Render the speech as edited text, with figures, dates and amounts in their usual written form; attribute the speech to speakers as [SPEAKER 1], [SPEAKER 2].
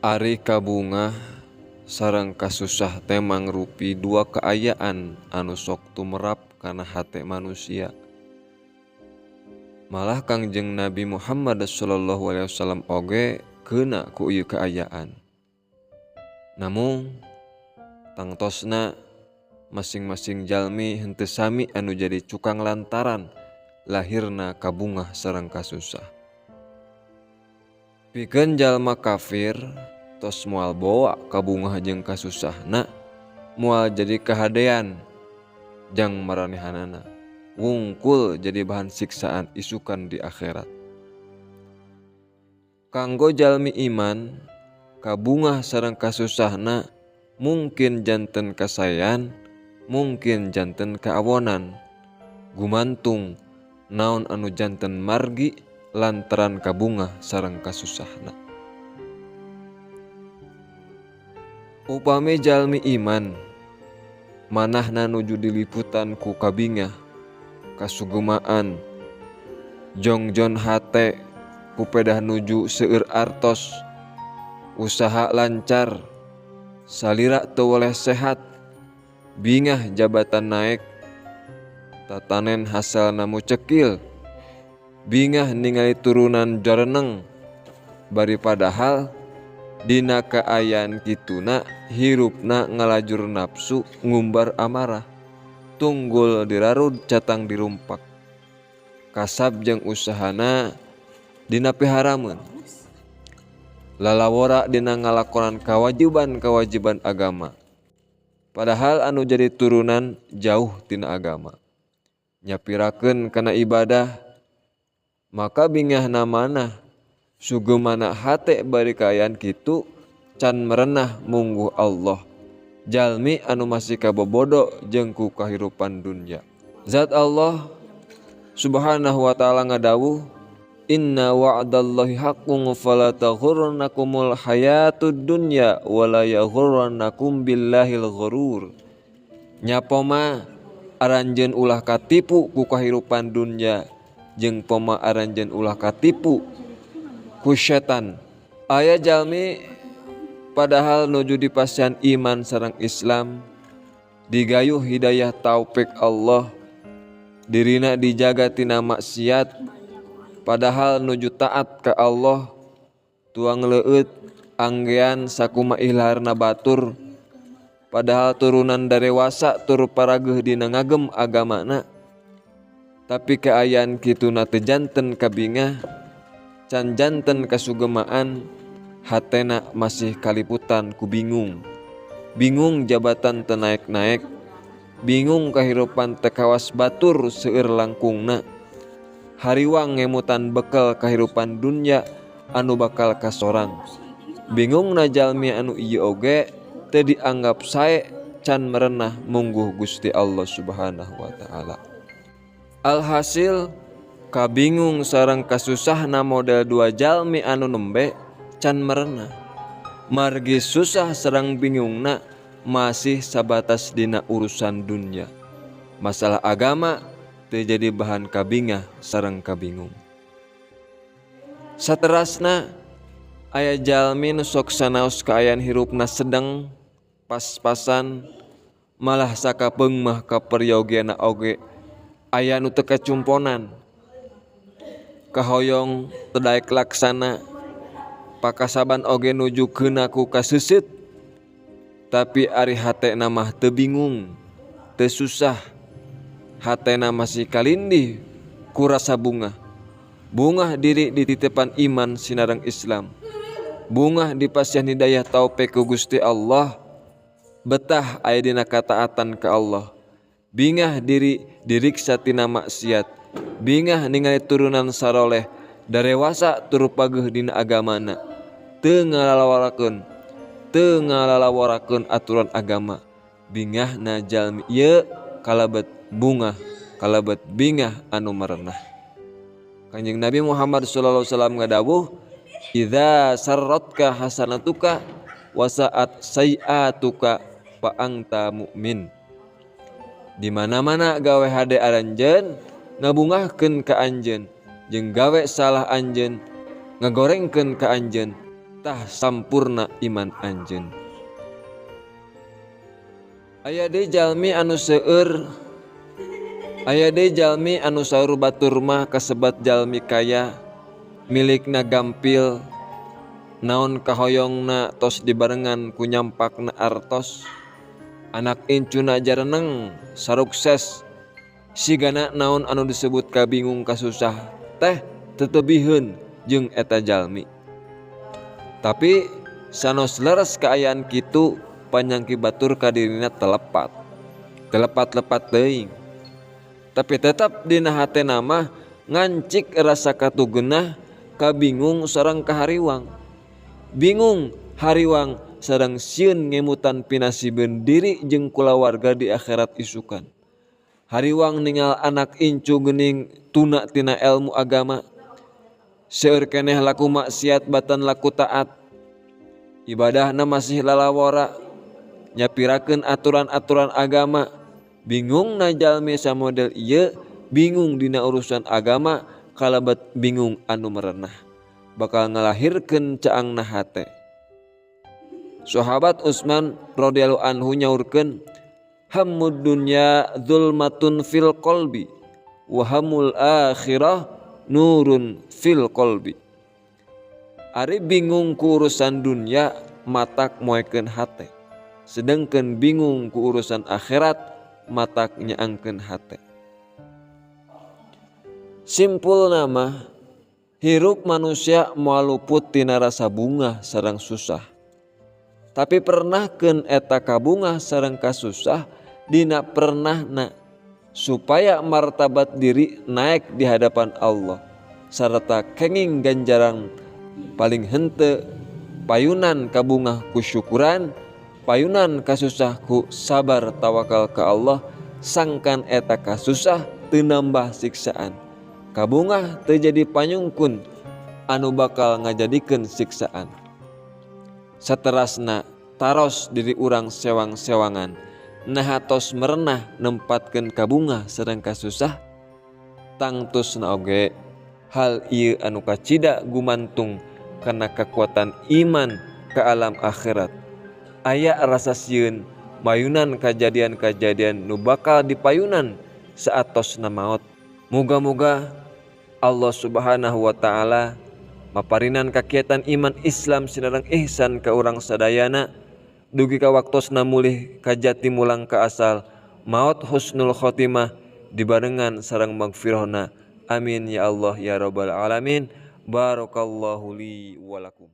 [SPEAKER 1] Ari kabungah sareng kasusah teh mangrupi dua kaayaan anu sok tumerap kana hate manusia. Malah Kangjeng Nabi Muhammad shallallahu alaihi wasallam oge keuna ku ieu kaayaan. Namung tangtosna masing-masing jalmi henteu sami anu jadi cukang lantaran lahirna kabungah sareng kasusah. Pikeun jalma kafir tos moal boa kabungah jeung kasusahna moal jadi kahadean jang maranehanana wungkul jadi bahan siksaan isukan di akhirat. Kanggo jalmi iman kabungah sareng kasusahna mungkin janten kasaean mungkin janten kaawonan gumantung naon anu janten margi lantaran kabungah sareng kasusahna. Upami jalmi iman manahna nuju diliputan ku kabingah kasugemaan jongjon hate ku pedah nuju seueur artos usaha lancar salira teu weleh sehat bingah jabatan naek tatanen hasilna mucekil bingah ningali turunan jareneng bari padahal dina kaayaan kituna hirupna ngalajur nafsu ngumbar amarah tunggul dirarud catang dirumpak kasab jeung usahana dina piharameun lalawora dina ngalakonan kewajiban-kewajiban agama padahal anu jadi turunan jauh tina agama nyapirakeun kana ibadah maka bingahna manah sugemana hate bari kaayaan kitu can merenah mungguh Allah jalmi anu masih kabobodo jeung ku kahirupan dunya. Zat Allah subhanahu wa ta'ala ngadawuh inna wa'dallahi haqqun fala taghurrannakumul hayatud dunya wala yaghurrannakum billahil ghurur. Nya poma aranjeun ulah katipu ku kahirupan dunya jeung poma aranjeun ulah katipu ku setan. Aya jalmi padahal nuju dipasihan iman sareng Islam digayuh hidayah taufik Allah dirina dijaga tina maksiat padahal nuju taat ka Allah tuang leueut anggean sakuma ilharna batur padahal turunan darewasa tur parageuh dina ngagem agamana tapi kaayaan kituna teu janten kabingah can janten kasugemaan hatena masih kaliputan ku bingung. Bingung jabatan teu naek-naek, bingung kahirupan teu kawas batur seueur langkungna. Hariwang ngemutan bekel kahirupan dunya anu bakal kasorang. Bingungna jalmi anu ieu oge teu dianggap sae can merenah mungguh Gusti Allah Subhanahu wa taala. Alhasil kabingung sareng kasusahna model dua jalmi anu nembe can merenah. Margi susah sareng bingungna masih sabatas dina urusan dunya. Masalah agama teu jadi bahan kabingah sareng kabingung. Saterasna aya jalmi nu sok sanaos kaayaan hirupna sedeng pas-pasan malah sakapeung mah kaperyogianna oge aya nu teu kacumponan. Kahoyong teu daek laksana pakasaban oge nuju keuna ku kaseuseut tapi ari hatena mah teu bingung teu susah hatena masih kalindih ku rasa bungah. Bungah diri dititipan iman sinareng Islam bungah dipasihan hidayah taufik ku Gusti Allah betah aya dina kataatan ka Allah bingah diri diriksa tina maksiat bingah ningali turunan saroleh darewasa tur pageuh dina agamana teu ngalalaworakeun aturan agama bingahna jalmi ieu kalebet bungah kalebet bingah anu merenah. Kanjeng Nabi Muhammad sallallahu alaihi wasallam ngadawuh idza sarratka hasanatuka wa sa'at sayi'atuka fa anta mukmin. Di mana-mana gawe hade aranjeun ngabungahkeun ka anjeun jeung gawe salah anjeun ngagorengkeun ka anjeun Tah sampurna iman anjeun. Aya deui jalmi anu seueur, aya deui jalmi anu saur batur mah kasebat jalmi kaya, milikna gampil, naon kahoyongna tos dibarengan ku nyampakna artos, anak incuna jareneng sarukses, sigana naon anu disebut kabingung kasusah teh tetebiheun jeung eta jalmi. Tapi sanos leres kaayaan kitu panyangki batur ka dirina telepat, telepat-lepat teuing. Tapi tetap dina hatena mah ngancik rasa katugenah, kabingung sareng kahariwang. Bingung, hariwang sareng sieun ngemutan pinasibeun diri jeung kulawarga di akhirat isukan. Hariwang ningal anak incu geuning tuna tina elmu agama. Seueur keneh laku maksiat batan laku taat. Ibadahna masih lalawora, nyapirakeun aturan-aturan agama. Bingung na jalmi samodel ieu, bingung dina urusan agama, kalebet bingung anu merenah. Bakal ngalahirkeun caangna hate. Sahabat Utsman radhiyallahu anhu nyaurkeun, hammud dunya zulmatun fil qalbi wa hammul akhirah nurun fil qalbi. Ari bingung ku urusan dunya matak moekeun hate, sedengkeun bingung ku urusan akhirat matak nyaangkeun hate. Simpul nama hirup manusia moal luput tina rasa bungah sareng susah. Tapi pernahkeun eta kabungah sareng kasusah dina pernahna supaya martabat diri naik di hadapan Allah sarta kenging ganjaran paling henteu payunan kabungah ku syukuran, payunan kasusah ku sabar tawakal ka Allah, sangkan eta kasusah teu nambah siksaan. Kabungah teu jadi panyungkun anu bakal ngajadikeun siksaan. Saterasna taros diri urang sewang-sewangan, naha tos merenah nempatkeun kabungah sareng kasusah. Tangtusna oge hal ieu anu kacida gumantung kana kekuatan iman ka alam akhirat. Aya rasa sieun mayunan kajadian-kajadian nu bakal dipayunan saatosna maot. Muga-muga Allah Subhanahu wa taala maparinan kakiatan iman Islam sinareng ihsan ka urang sadayana dugi ka waktosna mulih ka jati mulang ka asal maot husnul khotimah dibarengan sareng magfirahna. Amin ya Allah ya rabbal alamin. Barakallahu li wa lakum.